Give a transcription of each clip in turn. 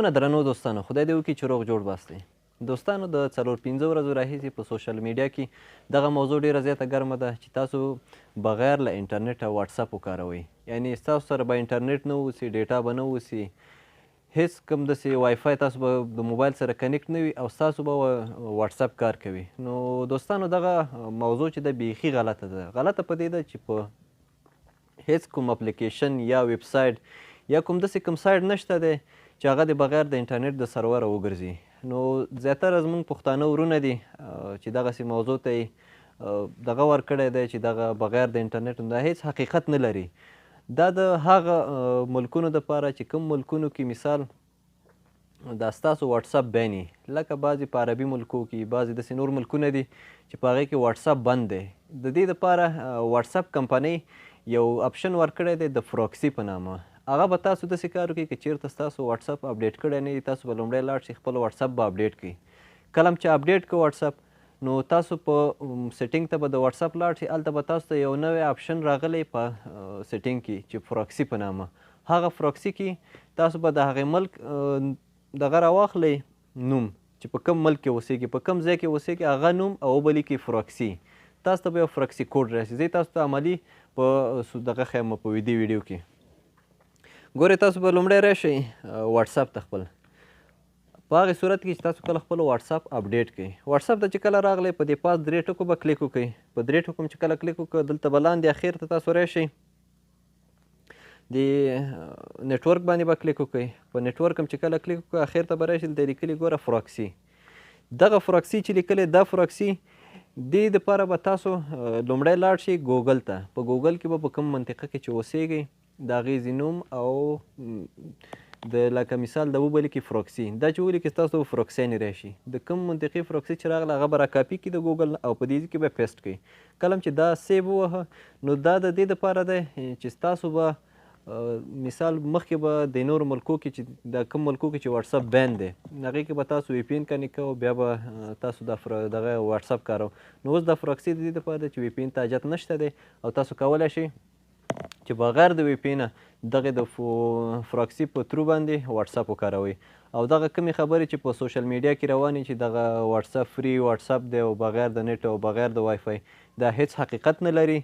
سلامونه درنو دوستانو، خدای دې وکړي چې روغ جوړ باستئ. دوستانو، د 4-5 ورځو راهیسې په سوشل میډیا کې دغه موضوع ډیره زیاته ګرمه ده چې تاسو بغیر له انټرنیټه واتساپ وکاروئ. یعنی ستاسو سره به انټرنیټ نه اوسي، ډیټا به نه اوسي، هیڅ کوم داسې وای فای تاسو به د موبایل سره connect نه وي او ستاسو به واتساپ کار کوي. نو دوستانو، دغه موضوع چې ده بیخي غلطه ده. غلطه په دې ده چې په هیڅ کوم اپلیکیشن یا ویب سایټ یا کوم داسې کوم سایټ نشته دی چې هغه د بغیر د انټرنیټ د سروره وګرځي. نو زیاتره زموږ پښتانه ورونه دي چې دغسې موضوع ته یې دغه ورکړی دی چې دغه بغیر د انټرنیټ دا هیڅ حقیقت نه لري. دا د هغه ملکونو دپاره چې کوم ملکونو کې مثال دا ستاسو واتساپ ban وي، لکه بعضې په عربي ملکو کې، بعضې داسې نور ملکونه دي چې په هغې کې واتساپ بند دی. د دې دپاره واتساپ کمپنۍ یو option ورکړی دی د proxy په نامه. هغه به تاسو داسې کار وکړئ که چېرته ستاسو واتساپ update کړی نه وي، تاسو به لومړی لاړ شئ خپل واتساپ به update کړئ. کله هم چې update کړو واتساپ، نو تاسو په setting ته به د واتساپ لاړ شئ، هلته به تاسو ته یو نوی option راغلی په setting کې چې proxy په نامه. هغه proxy کې تاسو به د هغې ملک دغه راواخلئ نوم چې په کوم ملک کې اوسېږي، په کوم ځای کې اوسېږي، هغه نوم او وبه لیکئ proxy. تاسو ته به یو proxy code راشي. زه یې تاسو ته عملي په دغه ښیم په دې ویډیو کې. ګورئ، تاسو به لومړی راشئ واتساپ ته خپل. په هغې صورت کې چې تاسو کله خپل واتساپ update کړئ، واتساپ ته چې کله راغلئ په دې پاس درې ټکو به کلیک وکړئ. په درې ټکو چې کله کلیک وکړئ، دلته به لاندې اخر ته تاسو راشئ، د network باندې به کلیک وکړئ. په network هم چې کله کلیک وکړئ، اخر ته به راشئ، دلته لیکلي ګوره proxy. دغه proxy چې لیکلې دا proxy دې دپاره به تاسو لومړی لاړ شئ ګوګل ته. په ګوګل کې به په کوم منطقه کې چې اوسېږئ د هغې ځای نوم او د لکه مثال د وبه لیکي proxy. دا چې ولیکي ستاسو proxy نه راشي. د کوم منطقې proxy چې راغله هغه به راکاپي کړي د ګوګل او په دې ځای کې به paste کړي. کله هم چې دا save ووهه، نو دا د دې دپاره دی چې ستاسو به مثال مخکې به د نورو ملکو کې چې د کوم ملکو کې چې واتساپ ban دی، هغې کې به تاسو VPN connect کوئ، بیا به تاسو دغه واتساپ کاروئ. نو اوس دا proxy د دې دپاره دی چې VPN ته حاجت نشته دی او تاسو کولی شئ چې بغیر د VPN نه دغې د proxy په through باندې واتساپ وکاروئ. او دغه کومې خبرې چې په social media کې روانې چې دغه واتساپ free واتساپ دی او بغیر د نت او بغیر د وای فای، دا هیڅ حقیقت نه لري.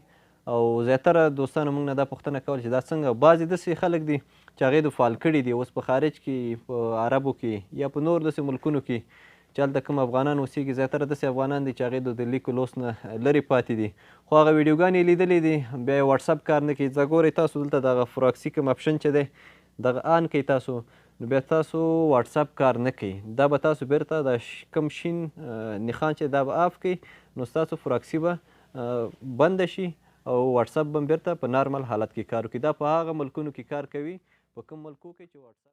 او زیاتره دوستانو موږ نه دا پوښتنه کول چې دا څنګه. بعضې داسې خلک دي چې هغې د فعال کړي دي اوس په خارج کې، په عربو کې یا په نور داسې ملکونو کې چې هلته کوم افغانان اوسېږي، زیاتره داسې افغانان دي چې هغې د لیکو لوست نه لرې پاتې دي، خو هغه ویډیوګانې یې لیدلې دي، بیا یې واتساپ کار نه کوي. ځه ګورئ تاسو دلته دغه proxy کوم option چې دی دغه on کړئ تاسو، نو بیا تاسو واتساپ کار نه کوي. دا به تاسو بېرته دا کوم شین نښان چې دا به off کړئ، نو ستاسو proxy به بنده شي او واتساپ به بېرته په نارمل حالت کې کار وکړي. دا په هغه ملکونو کې کار کوي په کوم ملکو کې چې واتساپ